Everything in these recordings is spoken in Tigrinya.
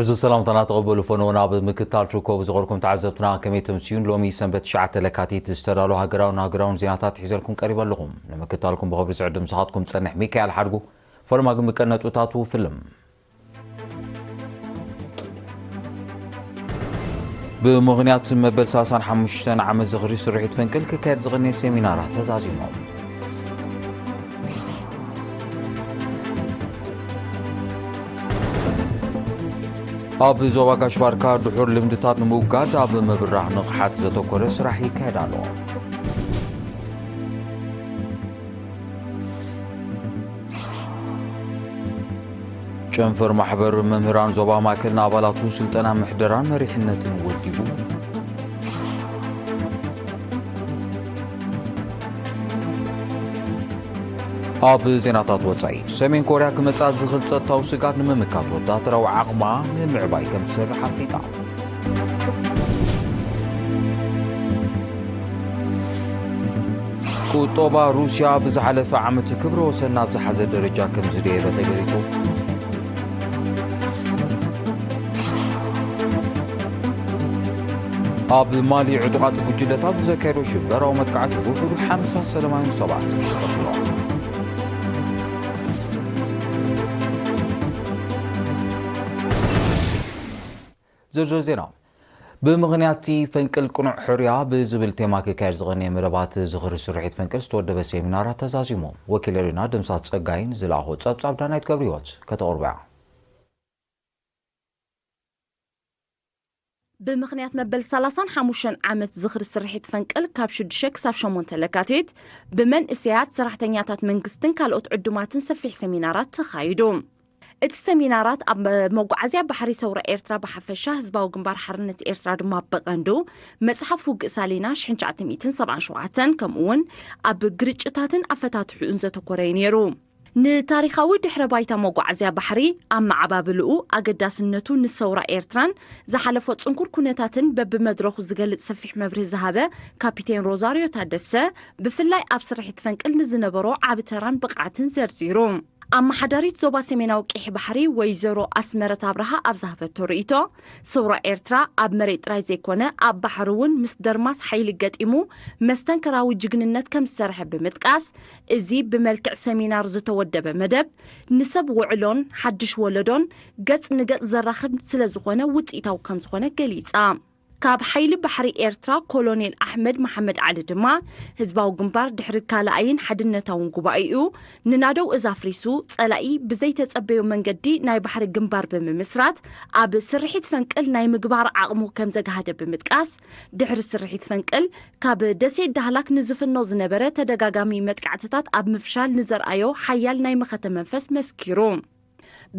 እዚ ሰላምታና ተቐበሉ ፈነወና። ኣብ ምክታል ትርከቡ ዝቐርኩም ተዓዘብትና ከመይ ተምስዩን? ሎሚ ሰንበት ትሽዓተ ለካቲት ዝተዳለወ ሃገራውን ሃገራውን ዜናታት ሒዘልኩም ቀሪበ ኣለኹም። ንምክታልኩም ብኽብሪ ዝዕድም ምሳኻትኩም ዝጸንሕ ሚካኤል ሓድጉ። ፈለማ ግን ብቀነጡታቱ ፍልም። ብምኽንያት መበል ሰላሳን ሓሙሽተን ዓመት ዝኽሪ ስርሒት ፈንቅል ክካየድ ዝቕነየ ሴሚናራት ተዛዚሞም። ኣብ ዞባ ጋሽ ባርካ ድሑር ልምድታት ንምውጋድ ኣብ ምብራህ ንቕሓት ዘተኮረ ስራሕ ይካየድ ኣሎ። ጨንፈር ማሕበር መምህራን ዞባ ማእከል ንኣባላቱ ስልጠና ምሕደራን መሪሕነትን ወዲቡ። ኣብ ዜናታት ወጻኢ፣ ሰሜን ኮርያ ክመጽኣ ዝኽእል ጸጥታዊ ስግኣት ንምምካት ወታደራዊ ዓቕማ ንምዕባይ ከም ትሰርሕ ኣፍሊጣ። ቁጠባ ሩስያ ብዝሓለፈ ዓመት ክብረ ወሰን ናብ ዝሓዘ ደረጃ ከም ዝደየበ ተገሊጹ። ኣብ ማሊ ዕጡቓት ጉጅለታት ብዘካየዶ ሽበራዊ መጥቃዕቲ ብውሑዱ ሓምሳ ሰላማውያን ሰባት ተቐትሎም። ዝርዝር ዜና። ብምኽንያት እቲ ፈንቅል ቅኑዕ ሕርያ ብዝብል ቴማ ክካየድ ዝቐነየ መደባት ዝኽሪ ስርሒት ፈንቅል ዝተወደበ ሴሚናራት ተዛዚሙ። ወኪል ሪና ደምሳት ጸጋይን ዝለኣኾ ጸብጻብ ዳናይት ገብረ ህይወት ከተቕርቦ እያ። ብምኽንያት መበል ሰላሳን ሓሙሽተን ዓመት ዝኽሪ ስርሒት ፈንቅል ካብ ሽዱሽተ ክሳብ ሸሞንተ ለካቲት ብመንእሰያት ሰራሕተኛታት መንግስትን ካልኦት ዕዱማትን ሰፊሕ ሰሚናራት ተኻይዱ። እቲ ሰሚናራት ኣብ መጓዓዝያ ባሕሪ ሰውራ ኤርትራ ብሓፈሻ፣ ህዝባዊ ግንባር ሓርነት ኤርትራ ድማ ብቐንዱ፣ መጽሓፍ ውግእ ሳሊና ሽሕን ትሽዓተ ሚእትን ሰብዓን ሸውዓተን ከምኡ እውን ኣብ ግርጭታትን ኣፈታትሕኡን ዘተኮረ እዩ ነይሩ። ንታሪኻዊ ድሕረ ባይታ መጓዓዝያ ባሕሪ፣ ኣመዓባብልኡ፣ ኣገዳስነቱ ንሰውራ ኤርትራን ዝሓለፎ ጽንኩር ኩነታትን በብመድረኹ ዝገልጽ ሰፊሕ መብርሂ ዝሃበ ካፒቴን ሮዛርዮ ታደሰ፣ ብፍላይ ኣብ ስርሒት ፈንቅል ንዝነበሮ ዓቢ ተራን ብቕዓትን ዘርዚሩ። ኣመሓዳሪት ዞባ ሰሜናዊ ቀይሕ ባሕሪ ወይዘሮ ኣስመረት ኣብርሃ ኣብ ዝሃበቶ ርእይቶ፣ ሰውራ ኤርትራ ኣብ መሬት ጥራይ ዘይኮነ ኣብ ባሕሪ እውን ምስ ደርማስ ሓይሊ ገጢሙ መስተንከራዊ ጅግንነት ከም ዝሰርሐ ብምጥቃስ፣ እዚ ብመልክዕ ሰሚናር ዝተወደበ መደብ ንሰብ ውዕሎን ሓድሽ ወለዶን ገጽ ንገጽ ዘራኽብ ስለ ዝኾነ ውጽኢታዊ ከም ዝኾነ ገሊጻ። ካብ ሓይሊ ባሕሪ ኤርትራ ኮሎኔል ኣሕመድ መሓመድ ዓሊ ድማ፣ ህዝባዊ ግንባር ድሕሪ ካልኣይን ሓድነታውን ጉባኤኡ ንናደው እዝ ኣፍሪሱ፣ ጸላኢ ብዘይተጸበዮ መንገዲ ናይ ባሕሪ ግንባር ብምምስራት፣ ኣብ ስርሒት ፈንቅል ናይ ምግባር ዓቕሙ ከም ዘግሃደ ብምጥቃስ፣ ድሕሪ ስርሒት ፈንቅል ካብ ደሴት ዳህላክ ንዝፍኖ ዝነበረ ተደጋጋሚ መጥቃዕትታት ኣብ ምፍሻል ንዘርኣዮ ሓያል ናይ መኸተ መንፈስ መስኪሩ።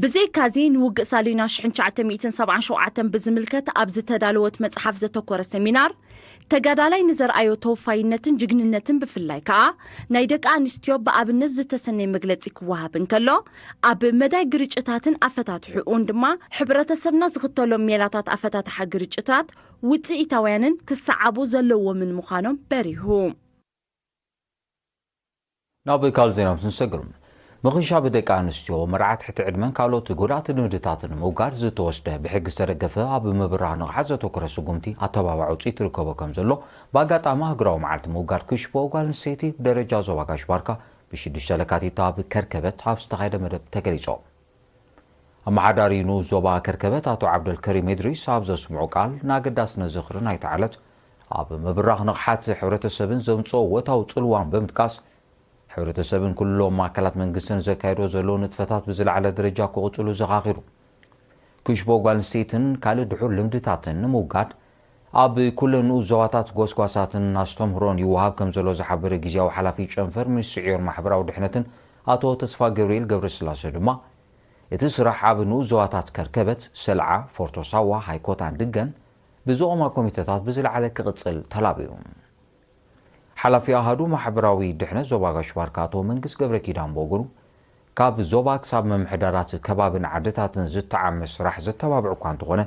ብዘይካዚ፣ ንውግእ ሳሊና ሽሕን ትሽዓተ ሚእትን ሰብዓን ሸውዓተን ብዝምልከት ኣብ ዝተዳለወት መጽሓፍ ዘተኮረ ሰሚናር፣ ተጋዳላይ ንዘርኣዮ ተወፋይነትን ጅግንነትን ብፍላይ ከኣ ናይ ደቂ ኣንስትዮ ብኣብነት ዝተሰነየ መግለጺ ክወሃብ እንከሎ፣ ኣብ መዳይ ግርጭታትን ኣፈታትሕኡን ድማ ሕብረተሰብና ዝኽተሎም ሜላታት ኣፈታትሓ ግርጭታት ውጽኢታውያንን ክሰዓቡ ዘለዎምን ምዃኖም በሪሁ። ናብ ካልእ ዜና ምስ ንሰግር፣ ምኽንሻብ ደቂ ኣንስትዮ፣ መርዓ ትሕቲ ዕድመን ካልኦት ጎዳእቲ ልምድታትን ንምውጋድ ዝተወስደ ብሕጊ ዝተደገፈ ኣብ ምብራህ ንቕሓት ዘተኮረ ስጉምቲ ኣተባባዕ ውፅኢት ትርከቦ ከም ዘሎ ብኣጋጣሚ ሃገራዊ መዓልቲ ምውጋድ ክሽቦ ጓል ኣንስተይቲ ብደረጃ ዞባ ጋሽ ባርካ ብሽዱሽተ ለካቲት ኣብ ከርከበት ኣብ ዝተኻየደ መደብ ተገሊጾ። ኣመሓዳሪ ንኡስ ዞባ ከርከበት ኣቶ ዓብደልከሪም እድሪስ ኣብ ዘስምዖ ቃል፣ ንኣገዳስነት ዝኽሪ ናይታ ዕለት ኣብ ምብራኽ ንቕሓት ሕብረተሰብን ዘምጽኦ ወታዊ ጽልዋን ብምጥቃስ፣ ሕብረተሰብን ኩሎም ኣካላት መንግስትን ዘካየዶ ዘለዉ ንጥፈታት ብዝለዓለ ደረጃ ክቕጽሉ ዘኻኺሩ። ክሽቦ ጓል ኣንስተይትን ካልእ ድሑር ልምድታትን ንምውጋድ ኣብ ኩለን ንኡስ ዞባታት ጎስጓሳትን ኣስተምህሮን ይወሃብ ከም ዘሎ ዝሓበረ ግዝያዊ ሓላፊ ጨንፈር ሚኒስትሪ ዕዮን ማሕበራዊ ድሕነትን ኣቶ ተስፋ ገብርኤል ገብረስላሴ ድማ፣ እቲ ስራሕ ኣብ ንኡስ ዞባታት ከርከበት፣ ሰልዓ፣ ፎርቶ ሳዋ፣ ሃይኮታን ድገን ብዝቖማ ኮሚተታት ብዝለዓለ ክቕጽል ተላብዩ። ሓላፊ ኣሃዱ ማሕበራዊ ድሕነት ዞባ ጋሽ ባርካ ኣቶ መንግስ ገብረ ኪዳን ብወገኑ፣ ካብ ዞባ ክሳብ ምምሕዳራት ከባብን ዓድታትን ዝተዓመ ስራሕ ዘተባብዕ እኳ እንተኾነ፣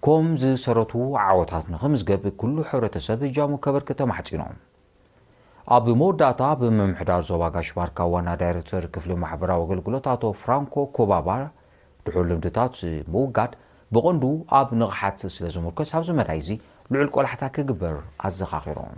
ኮም ዝሰረቱ ዓወታት ንኽምዝገብ ኩሉ ሕብረተሰብ እጃሙ ከበርክት ተማሕጺኖም። ኣብ መወዳእታ፣ ብምምሕዳር ዞባ ጋሽ ባርካ ዋና ዳይሬክተር ክፍሊ ማሕበራዊ ኣገልግሎት ኣቶ ፍራንኮ ኮባባ፣ ድሑር ልምድታት ምውጋድ ብቐንዱ ኣብ ንቕሓት ስለ ዝምርኮስ፣ ኣብዚ መዳይ እዚ ልዑል ቆላሕታ ክግበር ኣዘኻኺሮም።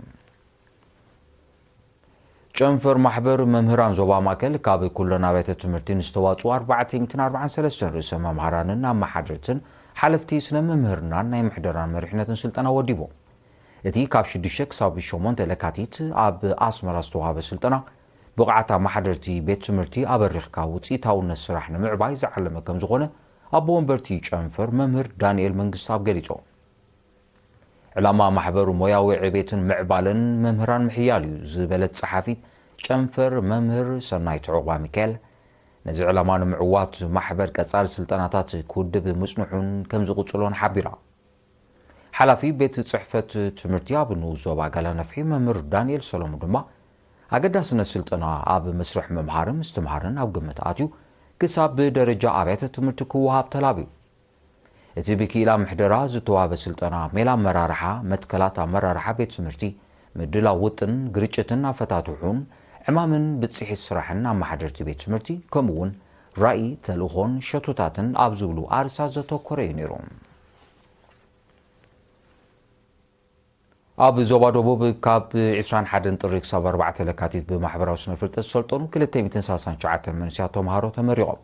ጨንፈር ማሕበር መምህራን ዞባ ማእከል ካብ ኩለን ኣብያተ ትምህርቲ ንዝተዋፅኡ ኣርባዕተ ሚእትን ኣርባዓን ሰለስተን ርእሰ መምሃራንን ኣመሓደርትን ሓለፍቲ ስነ መምህርናን ናይ ምሕደራን መሪሕነትን ስልጠና ወዲቦም። እቲ ካብ ሽዱሽተ ክሳብ ሸሞንተ ለካቲት ኣብ ኣስመራ ዝተዋህበ ስልጠና፣ ብቕዓት ኣመሓደርቲ ቤት ትምህርቲ ኣበሪኽካ ውፅኢታውነት ስራሕ ንምዕባይ ዝዓለመ ከም ዝኾነ ኣቦ ወንበርቲ ጨንፈር መምህር ዳንኤል መንግስተኣብ ገሊጾም። ዕላማ ማሕበሩ ሞያዊ ዕቤትን ምዕባለን መምህራን ምሕያል እዩ ዝበለት ጸሓፊት ጨንፈር መምህር ሰናይት ዑቕባሚካኤል፣ ነዚ ዕላማ ንምዕዋት ማሕበር ቀጻሊ ስልጠናታት ክውድብ ምጽንሑን ከም ዝቕጽሎን ሓቢራ። ሓላፊ ቤት ጽሕፈት ትምህርቲ ኣብ ንኡስ ዞባ ጋላነፍሒ መምህር ዳንኤል ሰሎሙን ድማ፣ ኣገዳስነት ስልጠና ኣብ መስርሕ ምምሃርን ምስትምሃርን ኣብ ግምት ኣትዩ ክሳብ ብደረጃ ኣብያተ ትምህርቲ ክወሃብ ተላብዩ። እቲ ብክኢላ ምሕደራ ዝተዋህበ ስልጠና ሜላ ኣመራርሓ፣ መትከላት ኣመራርሓ ቤት ትምህርቲ፣ ምድላው ውጥን፣ ግርጭትን ኣፈታትሑን፣ ዕማምን ብጽሒት ስራሕን ኣመሓደርቲ ቤት ትምህርቲ፣ ከምኡ እውን ራእይ፣ ተልእኾን ሸቶታትን ኣብ ዝብሉ ኣርእስታት ዘተኮረ እዩ ነይሩ። ኣብ ዞባ ደቡብ ካብ ዕስራን ሓደን ጥሪ ክሳብ ኣርባዕተ ለካቲት ብማሕበራዊ ስነ ፍልጠት ዝሰልጠኑ ክልተ ሚእትን ሰላሳን ትሽዓተን መንእሰያት ተምሃሮ ተመሪቖም።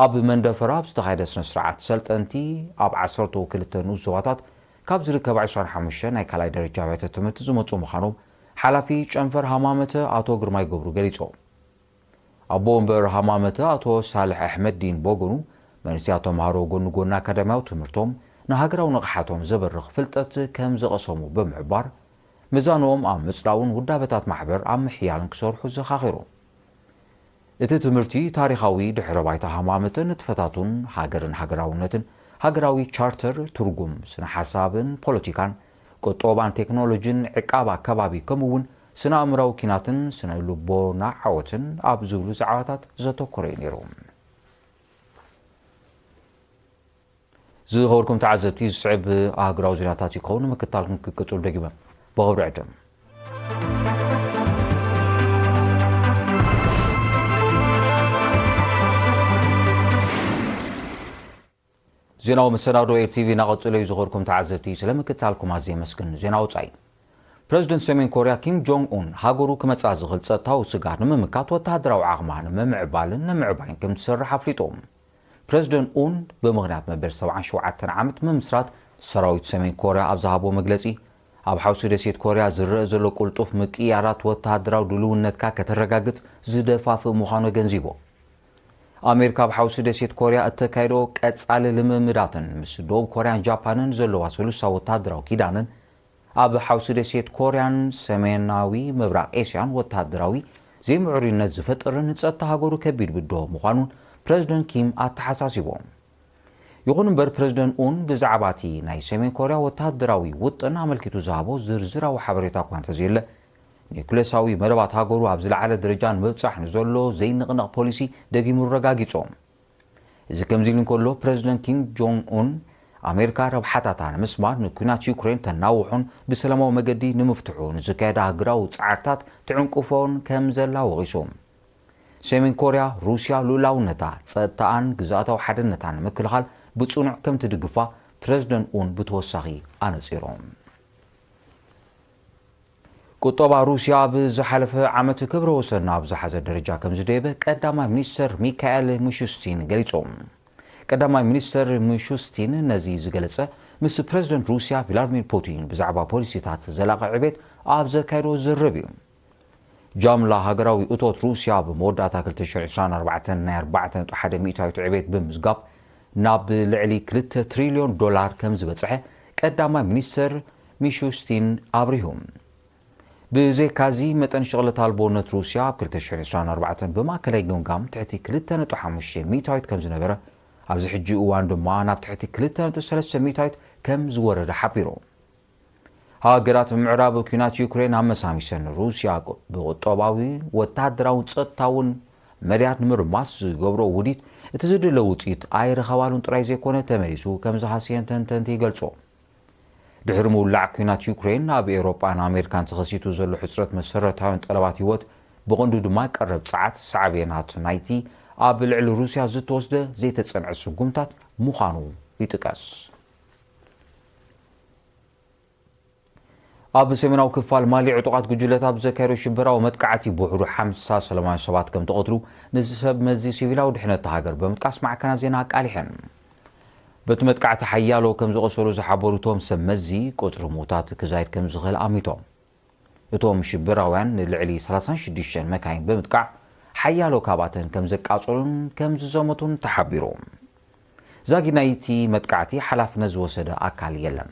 ኣብ መንደፈራ ኣብ ዝተኻየደ ስነ ስርዓት ሰልጠንቲ ኣብ ዓሰርተው ክልተ ንኡስ ዞባታት ካብ ዝርከባ ዕስራን ሓሙሽተን ናይ ካልኣይ ደረጃ ኣብያተ ትምህርቲ ዝመጹ ምዃኖም ሓላፊ ጨንፈር ሃማመተ ኣቶ ግርማይ ገብሩ ገሊጾም። ኣቦ ወንበር ሃማመተ ኣቶ ሳልሕ ኣሕመድዲን ብወገኑ፣ መንእሰያት ተምሃሮ ጎኒ ጎኒ ኣካዳሚያዊ ትምህርቶም ንሃገራዊ ንቕሓቶም ዘበርኽ ፍልጠት ከም ዝቐሰሙ ብምሕባር፣ ምዛኖም ኣብ ምጽላውን ውዳበታት ማሕበር ኣብ ምሕያልን ክሰርሑ ዘኻኺሩ። እቲ ትምህርቲ ታሪኻዊ ድሕረ ባይታ ሃማመተ ንጥፈታቱን ሃገርን ሃገራውነትን፣ ሃገራዊ ቻርተር፣ ትርጉም ስነ ሓሳብን ፖለቲካን፣ ቁጠባን ቴክኖሎጂን፣ ዕቃብ ኣከባቢ፣ ከምኡ እውን ስነ ኣእምራዊ ኪናትን ስነ ልቦና ዓወትን ኣብ ዝብሉ ዛዕባታት ዘተኮረ እዩ ነይሩ። ዝኸበርኩም ተዓዘብቲ፣ ዝስዕብ ኣህጉራዊ ዜናታት ይኸውን። ንምክትታልኩም ክቅጽሉ ደጊመ ብኽብሪ ዕድም። ዜናዊ መሰናዶ ኤር ቲ ቪ እናቐጸለ እዩ። ዝኸበርኩም ተዓዘብቲ፣ ስለ ምክትታልኩም ኣዝየ የመስግን። ዜና ወጻኢ። ፕረዚደንት ሰሜን ኮርያ ኪም ጆንግ ኡን፣ ሃገሩ ክመጽኣ ዝኽእል ጸጥታዊ ስግኣት ንምምካት ወተሃደራዊ ዓቕማ ንምምዕባልን ንምዕባይን ከም ትሰርሕ ኣፍሊጡ። ፕረዚደንት ኡን፣ ብምኽንያት መበል ሰብዓን ሸውዓተን ዓመት ምምስራት ሰራዊት ሰሜን ኮርያ ኣብ ዝሃቦ መግለጺ፣ ኣብ ሓውሲ ደሴት ኮርያ ዝረአ ዘሎ ቅልጡፍ ምቅይያራት ወተሃደራዊ ድልውነትካ ከተረጋግጽ ዝደፋፍእ ምዃኑ ኣገንዚቡ። ኣሜሪካ ኣብ ሓውሲ ደሴት ኮርያ እተካይዶ ቀጻሊ ልምምዳትን ምስ ደቡብ ኮርያን ጃፓንን ዘለዋ ስሉሳዊ ወተሃደራዊ ኪዳንን፣ ኣብ ሓውሲ ደሴት ኮርያን ሰሜናዊ ምብራቕ ኤስያን ወተሃደራዊ ዘይምዕሩይነት ዝፈጥርን ንጸጥታ ሃገሩ ከቢድ ብድሆ ምዃኑን ፕረዚደንት ኪም ኣተሓሳሲቦም። ይኹን እምበር፣ ፕረዚደንት ኡን ብዛዕባ እቲ ናይ ሰሜን ኮርያ ወተሃደራዊ ውጥን ኣመልኪቱ ዝሃቦ ዝርዝራዊ ሓበሬታ እኳ እንተዘየለ፣ ኒኩሌሳዊ መደባት ሃገሩ ኣብ ዝለዓለ ደረጃ ንምብጻሕ ንዘሎ ዘይንቕነቕ ፖሊሲ ደጊሙ ኣረጋጊጾም። እዚ ከምዚ ኢሉ እንከሎ፣ ፕረዚደንት ኪም ጆንግ ኡን፣ ኣሜሪካ ረብሓታታ ንምስማር ንኲናት ዩክሬን ተናውሖን ብሰላማዊ መገዲ ንምፍትሑ ንዝካየዳ ሃገራዊ ጻዕርታት ትዕንቅፎን ከም ዘላ ወቒሱ። ሰሜን ኮርያ፣ ሩስያ ልኡላውነታ፣ ጸጥታኣን ግዝኣታዊ ሓድነታን ንምክልኻል ብጽኑዕ ከም ትድግፋ ፕረዚደንት ኡን ብተወሳኺ ኣነጺሮም። ቁጠባ ሩስያ ኣብ ዝሓለፈ ዓመት ክብረ ወሰን ኣብ ዝሓዘ ደረጃ ከም ዝደየበ ቀዳማይ ሚኒስተር ሚካኤል ሚሹስቲን ገሊጾም። ቀዳማይ ሚኒስተር ሚሹስቲን ነዚ ዝገለጸ፣ ምስ ፕረዚደንት ሩስያ ቭላድሚር ፑቲን ብዛዕባ ፖሊሲታት ዘላቒ ዕቤት ኣብ ዘካየዶ ዝርርብ እዩ። ጃምላ ሃገራዊ እቶት ሩስያ ኣብ መወዳእታ ክልተ ሽሕን ዕስራን ኣርባዕተን ናይ ኣርባዕተ ነጥቢ ሓደ ሚእታዊት ዕቤት ብምዝጋብ፣ ናብ ልዕሊ ክልተ ትሪልዮን ዶላር ከም ዝበጽሐ ቀዳማይ ሚኒስተር ሚሹስቲን ኣብሪሁ። ብዘይካዚ፣ መጠን ሽቕለት ኣልቦነት ሩስያ ኣብ ክልተ ሽሕን ዕስራን ኣርባዕተን ብማእከላይ ገምጋም ትሕቲ ክልተ ነጥቢ ሓሙሽተ ሚእታዊት ከም ዝነበረ፣ ኣብዚ ሕጂ እዋን ድማ ናብ ትሕቲ ክልተ ነጥቢ ሰለስተ ሚእታዊት ከም ዝወረደ ሓቢሩ። ሃገራት ምዕራብ፣ ኲናት ዩክሬን ኣመሳሚሰን፣ ሩስያ ብቁጠባዊ፣ ወተሃደራውን ጸጥታውን መዳያት ንምርማስ ዝገብሮ ውዲት፣ እቲ ዝድለ ውጽኢት ኣይረኸባሉን ጥራይ ዘይኮነ፣ ተመሊሱ ከም ዝሃሰየን ተንተንቲ ይገልጹ። ድሕሪ ምውላዕ ኲናት ዩክሬን፣ ኣብ ኤውሮጳን ኣሜሪካን ተኸሲቱ ዘሎ ሕጽረት መሰረታውያን ጠለባት ህይወት፣ ብቐንዱ ድማ ቀረብ ጸዓት፣ ሳዕቤናት ናይቲ ኣብ ልዕሊ ሩስያ ዝተወስደ ዘይተጸንዐ ስጉምታት ምዃኑ ይጥቀስ። ኣብ ሰሜናዊ ክፋል ማሊ ዕጡቓት ጉጅለታት ብዘካየዶ ሽበራዊ መጥቃዕቲ ብውሕዱ ሓምሳ ሰላማውያን ሰባት ከም ተቐትሉ ንሰብ መዚ ሲቪላዊ ድሕነት እታ ሃገር ብምጥቃስ ማዕከናት ዜና ኣቃሊሐን። በቲ መጥቃዕቲ ሓያሎ ከም ዝቖሰሉ ዝሓበሩ እቶም ሰብ መዚ፣ ቁጽሪ ምዉታት ክዛይድ ከም ዝኽእል ኣሚቶም። እቶም ሽበራውያን ንልዕሊ ሰላሳን ሽዱሽተን መካይን ብምጥቃዕ ሓያሎ ካብኣተን ከም ዘቃጸሉን ከም ዝዘመቱን ተሓቢሩ። ዛጊድ ናይቲ መጥቃዕቲ ሓላፍነት ዝወሰደ ኣካል የለን።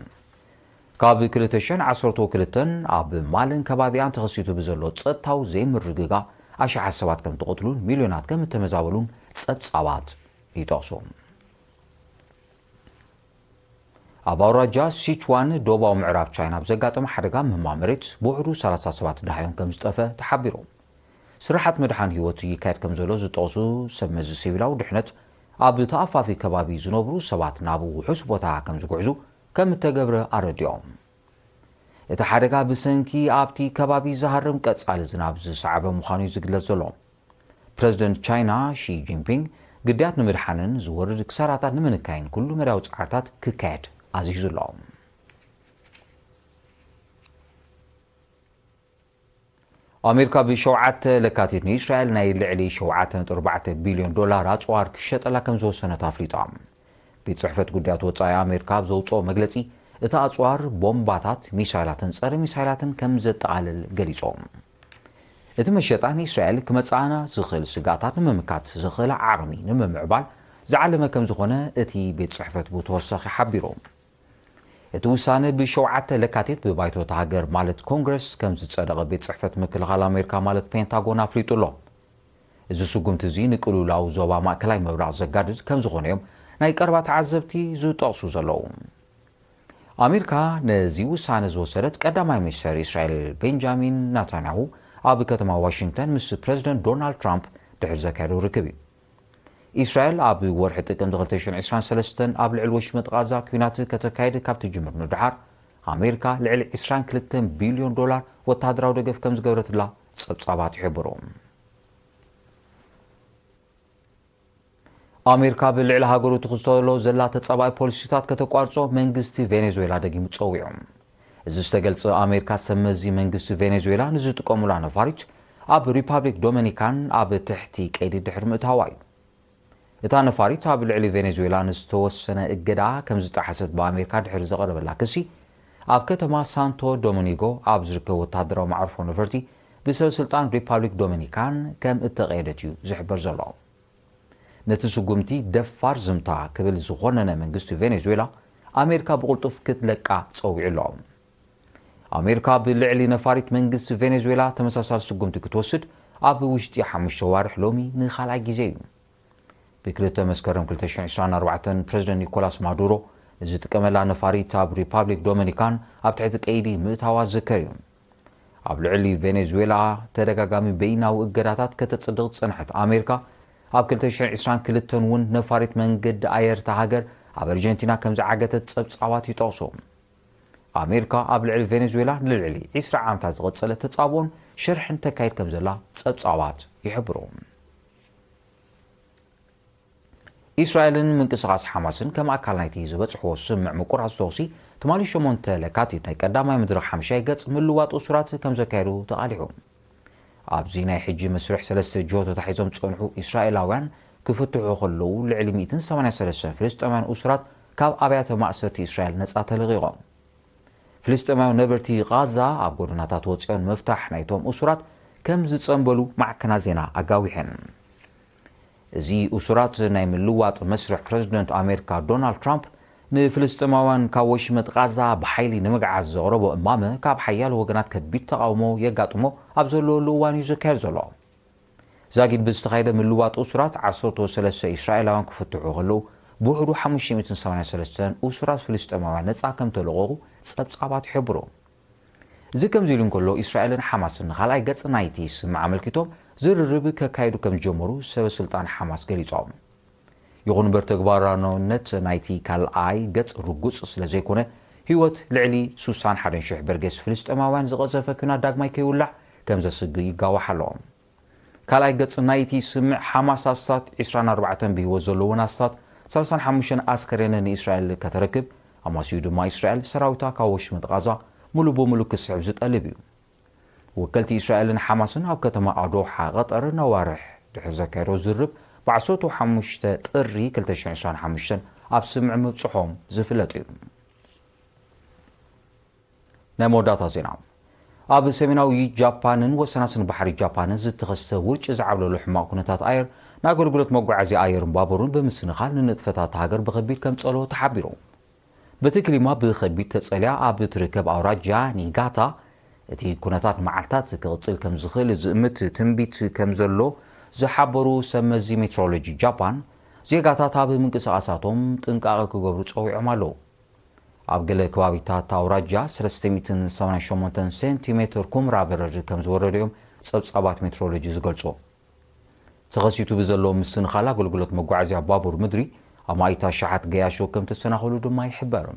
ካብ ክልተ ሽሕን ዓሰርተ ክልተን ኣብ ማልን ከባቢኣን ተኸሲቱ ብዘሎ ጸጥታዊ ዘይምርግጋእ ኣሽሓት ሰባት ከም ተቐትሉን ሚልዮናት ከም እተመዛበሉን ጸብጻባት ይጠቕሱ። ኣብ ኣውራጃ ሲችዋን ደቡባዊ ምዕራብ ቻይና ብዘጋጠመ ሓደጋ ምህማም መሬት ብውሕዱ ሰላሳ ሰባት ደሃዮም ከም ዝጠፈ ተሓቢሩ። ስራሓት ምድሓን ህይወት ይካየድ ከም ዘሎ ዝጠቕሱ ሰብ መዚ ሲቪላዊ ድሕነት፣ ኣብ ተኣፋፊ ከባቢ ዝነብሩ ሰባት ናብ ውሑስ ቦታ ከም ዝጉዕዙ ከም እተገብረ ኣረዲኦም። እቲ ሓደጋ ብሰንኪ ኣብቲ ከባቢ ዝሃርም ቀጻሊ ዝናብ ዝሰዓበ ምዃኑ እዩ ዝግለጽ ዘሎ። ፕረዚደንት ቻይና ሺ ጂንፒንግ ግዳያት ንምድሓንን ዝወርድ ክሳራታት ንምንካይን ኩሉ መዳያዊ ጻዕርታት ክካየድ ኣዚዙ ኣሎ። ኣሜሪካ ብሸውዓተ ለካቲት ንእስራኤል ናይ ልዕሊ ሸውዓተ ነጥቢ ኣርባዕተ ቢልዮን ዶላር ኣጽዋር ክሸጠላ ከም ዝወሰነት ኣፍሊጣ። ቤት ጽሕፈት ጉዳያት ወጻኢ ኣሜሪካ ኣብ ዘውጽኦ መግለጺ፣ እቲ ኣጽዋር ቦምባታት፣ ሚሳይላትን ጸረ ሚሳይላትን ከም ዘጠቓልል ገሊጹ። እቲ መሸጣ ንእስራኤል ክመጽኣና ዝኽእል ስግኣታት ንምምካት ዘኽእላ ዓቕሚ ንምምዕባል ዝዓለመ ከም ዝኾነ እቲ ቤት ጽሕፈት ብተወሳኺ ሓቢሩ። እቲ ውሳነ ብሸውዓተ ለካቲት ብባይቶ እታ ሃገር ማለት ኮንግረስ ከም ዝጸደቐ ቤት ጽሕፈት ምክልኻል ኣሜሪካ ማለት ፔንታጎን ኣፍሊጡ ኣሎ። እዚ ስጉምቲ እዚ ንቅልውላው ዞባ ማእከላይ ምብራቕ ዘጋድድ ከም ዝኾነ እዮም ናይ ቀረባ ተዓዘብቲ ዝጠቕሱ ዘለዉ። ኣሜሪካ ነዚ ውሳነ ዝወሰደት ቀዳማይ ሚኒስተር እስራኤል ቤንጃሚን ናታንያሁ ኣብ ከተማ ዋሽንግተን ምስ ፕረዚደንት ዶናልድ ትራምፕ ድሕሪ ዘካየዶ ርክብ እዩ። እስራኤል ኣብ ወርሒ ጥቅምቲ ክልተ ሽሕን ዕስራን ሰለስተን ኣብ ልዕሊ ወሽመጥ ቃዛ ኲናት ከተካይድ ካብ ትጅምር ንደሓር ኣሜሪካ ልዕሊ ዕስራን ክልተን ቢልዮን ዶላር ወተሃደራዊ ደገፍ ከም ዝገበረትላ ጸብጻባት ይሕብሩ። ኣሜሪካ ብልዕሊ ሃገሩ ትኽተሎ ዘላ ተጻባኢ ፖሊሲታት ከተቋርጾ መንግስቲ ቬኔዙዌላ ደጊሙ ጸዊዑ። እዚ ዝተገልጸ ኣሜሪካ ሰብ መዚ መንግስቲ ቬኔዙዌላ ንዝጥቀሙላ ነፋሪት ኣብ ሪፓብሊክ ዶሚኒካን ኣብ ትሕቲ ቀይዲ ድሕሪ ምእታዋ እዩ። እታ ነፋሪት ኣብ ልዕሊ ቬኔዙዌላ ንዝተወሰነ እገዳ ከም ዝጠሓሰት ብኣሜሪካ ድሕሪ ዘቐረበላ ክሲ፣ ኣብ ከተማ ሳንቶ ዶሚኒጎ ኣብ ዝርከብ ወተሃደራዊ መዓርፎ ነፈርቲ ብሰበ ስልጣን ሪፓብሊክ ዶሚኒካን ከም እተቐየደት እዩ ዝሕበር ዘሎ። ነቲ ስጉምቲ ደፋር ዝምታ ክብል ዝኾነነ መንግስቲ ቬኔዙዌላ፣ ኣሜሪካ ብቕልጡፍ ክትለቃ ጸዊዑ ኣሎ። ኣሜሪካ ብልዕሊ ነፋሪት መንግስቲ ቬኔዙዌላ ተመሳሳሊ ስጉምቲ ክትወስድ ኣብ ውሽጢ ሓሙሽተ ዋርሕ ሎሚ ንኻልኣይ ግዜ እዩ። ብክልተ መስከረም ክልተ ሽሕን ዕስራን ኣርባዕተን ፕረዚደንት ኒኮላስ ማዱሮ ንዝጥቀመላ ነፋሪት ኣብ ሪፓብሊክ ዶሚኒካን ኣብ ትሕቲ ቀይዲ ምእታዋ ዝዝከር እዩ። ኣብ ልዕሊ ቬኔዙዌላ ተደጋጋሚ በይናዊ እገዳታት ከተጽድቕ ዝጸንሐት ኣሜሪካ፣ ኣብ ክልተ ሽሕን ዕስራን ክልተን እውን ነፋሪት መንገዲ ኣየር እታ ሃገር ኣብ ኣርጀንቲና ከም ዝዓገተት ጸብጻባት ይጠቕሱ። ኣሜሪካ ኣብ ልዕሊ ቬኔዙዌላ ንልዕሊ ዕስራ ዓመታት ዝቐጸለ ተጻብኦን ሽርሕን ተካይድ ከም ዘላ ጸብጻባት ይሕብሩ። እስራኤልን ምንቅስቓስ ሓማስን ከም ኣካል ናይቲ ዝበጽሕዎ ስምምዕ ምቁራጽ ተኹሲ፣ ትማሊ ሸሞንተ ለካቲት ናይ ቀዳማይ መድረኽ ሓምሻይ ገጽ ምልዋጥ እሱራት ከም ዘካየዱ ተቓሊሑ። ኣብዚ ናይ ሕጂ መስርሕ ሰለስተ ጅሆ ተታሒዞም ዝጸንሑ እስራኤላውያን ክፍትሑ ከለዉ፣ ልዕሊ ሚእትን ሰማንያን ሰለስተን ፍልስጤማውያን እሱራት ካብ ኣብያተ ማእሰርቲ እስራኤል ነጻ ተለቒቖም። ፍልስጤማውያን ነበርቲ ቓዛ ኣብ ጎደናታት ወጺኦም ንምፍታሕ ናይቶም እሱራት ከም ዝጸንበሉ ማዕከናት ዜና ኣጋዊሐን። እዚ እሱራት ናይ ምልዋጥ መስርሕ ፕረዚደንት ኣሜሪካ ዶናልድ ትራምፕ ንፍልስጤማውያን ካብ ወሽመጥ ቓዛ ብሓይሊ ንምግዓዝ ዘቕረቦ እማመ ካብ ሓያሎ ወገናት ከቢድ ተቓውሞ የጋጥሞ ኣብ ዘለወሉ እዋን እዩ ዝካየድ ዘሎ። ዛጊድ ብዝተኻየደ ምልዋጥ እሱራት ዓሰርተ ሰለስተ እስራኤላውያን ክፍትሑ ከለዉ፣ ብውሕዱ ሓሙሽተ ሚእትን ሰማንያን ሰለስተን እሱራት ፍልስጤማውያን ነጻ ከም ተለቐቑ ጸብጻባት ይሕብሩ። እዚ ከምዚ ኢሉ እንከሎ፣ እስራኤልን ሓማስን ንኻልኣይ ገጽ ናይቲ ስምምዕ ኣመልኪቶም ዝርርብ ከካይዱ ከም ዝጀመሩ ሰበ ስልጣን ሓማስ ገሊጾም። ይኹን እምበር፣ ተግባራውነት ናይቲ ካልኣይ ገጽ ርጉጽ ስለ ዘይኮነ፣ ህይወት ልዕሊ ስሳን ሓደን ሽሕ በርጌስ ፍልስጤማውያን ዝቐዘፈ ኲናት ዳግማይ ከይውላዕ ከም ዘስግእ ይጋዋሕ ኣሎ። ካልኣይ ገጽ ናይቲ ስምምዕ፣ ሓማስ ኣስታት ዕስራን ኣርባዕተን ብህይወት ዘለዉን ኣስታት ሰላሳን ሓሙሽተን ኣስከሬን ንእስራኤል ከተረክብ፣ ኣማሲኡ ድማ እስራኤል ሰራዊታ ካብ ወሽመጥ ቓዛ ሙሉ ብሙሉ ክስሕብ ዝጠልብ እዩ። ወከልቲ እስራኤልን ሓማስን ኣብ ከተማ ኣዶሓ ቐጠር ነዋርሕ ድሕሪ ዘካየዶ ዝርብ፣ ብዓሰርተ ሓሙሽተ ጥሪ ክልተ ሽሕን ዕስራን ሓሙሽተን ኣብ ስምምዕ ምብጽሖም ዝፍለጥ እዩ። ናይ መወዳእታ ዜና። ኣብ ሰሜናዊ ጃፓንን ወሰናስን ባሕሪ ጃፓንን ዝተኸስተ ውርጪ ዝዓብለሎ ሕማቕ ኩነታት ኣየር፣ ንኣገልግሎት መጓዓዝያ ኣየርን ባቡርን ብምስንኻል፣ ንንጥፈታት ሃገር ብኸቢድ ከም ጸሎ ተሓቢሩ። በቲ ክሊማ ብኸቢድ ተጸልያ ኣብ እትርከብ ኣውራጃ ኒጋታ፣ እቲ ኩነታት መዓልታት ክቕጽል ከም ዝኽእል ዝእምት ትንቢት ከም ዘሎ ዝሓበሩ ሰብ መዚ ሜትሮሎጂ ጃፓን፣ ዜጋታት ኣብ ምንቅስቓሳቶም ጥንቃቐ ክገብሩ ጸዊዖም ኣለዉ። ኣብ ገለ ከባቢታት ኣውራጃ ሰለስተ ሚእትን ሰማንያን ሸሞንተን ሴንቲሜትር ኩምራ በረድ ከም ዝወረደ እዮም ጸብጻባት ሜትሮሎጂ ዝገልጹ። ተኸሲቱ ብዘሎ ምስንኻል ኣገልግሎት መጓዓዝያ ባቡር ምድሪ ኣማኢት ኣሽሓት ገያሾ ከም ተሰናኸሉ ድማ ይሕበር።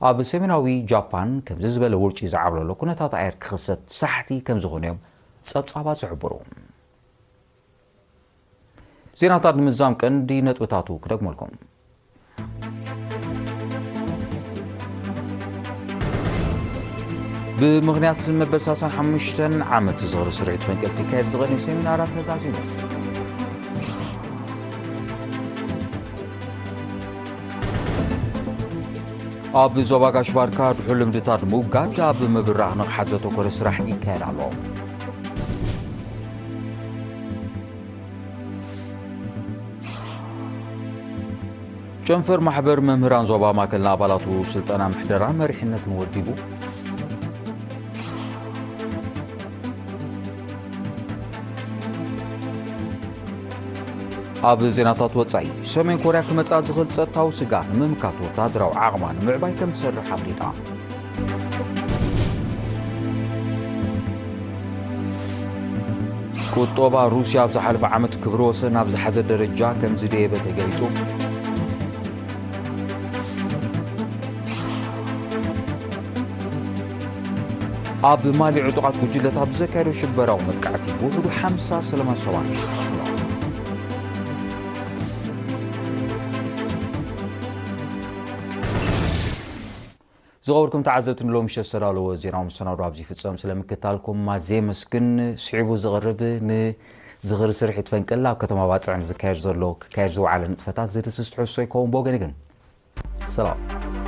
ኣብ ሰሜናዊ ጃፓን ከምዚ ዝበለ ውርጪ ዝዓብለሎ ኩነታት ኣየር ክኽሰት ሳሕቲ ከም ዝኾነ እዮም ጸብጻባት ዝሕብሩ። ዜናታት ንምዝዛም ቀንዲ ነጥብታቱ ክደግመልኩም። ብምኽንያት መበል ሰላሳን ሓሙሽተን ዓመት ዝኽሪ ስርሒት ፈንቅል ክካየድ ዝቐነየ ሴሚናራት ተዛዚሙ። ኣብ ዞባ ጋሽ ባርካ ድሑር ልምድታት ምውጋድ ኣብ ምብራኽ ንቕሓት ዘተኮረ ስራሕ ይካየድ ኣሎ። ጨንፈር ማሕበር መምህራን ዞባ ማእከል ንኣባላቱ ስልጠና ምሕደራን መሪሕነትን ወዲቡ። ኣብ ዜናታት ወጻኢ፣ ሰሜን ኮርያ ክመጽኣ ዝኽእል ጸጥታዊ ስግኣት ንምምካት ወታደራዊ ዓቕማ ንምዕባይ ከም ትሰርሕ ኣፍሊጣ። ቁጠባ ሩስያ ኣብ ዝሓለፈ ዓመት ክብረ ወሰን ኣብ ዝሓዘ ደረጃ ከም ዝደየበ ተገሊጹ። ኣብ ማሊ ዕጡቓት ጉጅለታት ብዘካየዶ ሽበራዊ መጥቃዕቲ ብውሕዱ ሓምሳ ሰላማዊ ሰባት ተቐቲሎም። ዝኸበርኩም ተዓዘብቲ፣ ንሎሚ ምሸት ዝተዳለወ ዜናዊ መሰናዶ ኣብዚ ይፍጸም። ስለ ምክታልኩም ኣዝየ የመስግን። ስዒቡ ዝቐርብ ንዝኽሪ ስርሒት ፈንቅል ኣብ ከተማ ባጽዕ ንዝካየድ ዘሎ፣ ክካየድ ዝወዓለ ንጥፈታት ዝድስስ ትሕዝቶ ይከውን። ብወገኒ ግን ሰላም።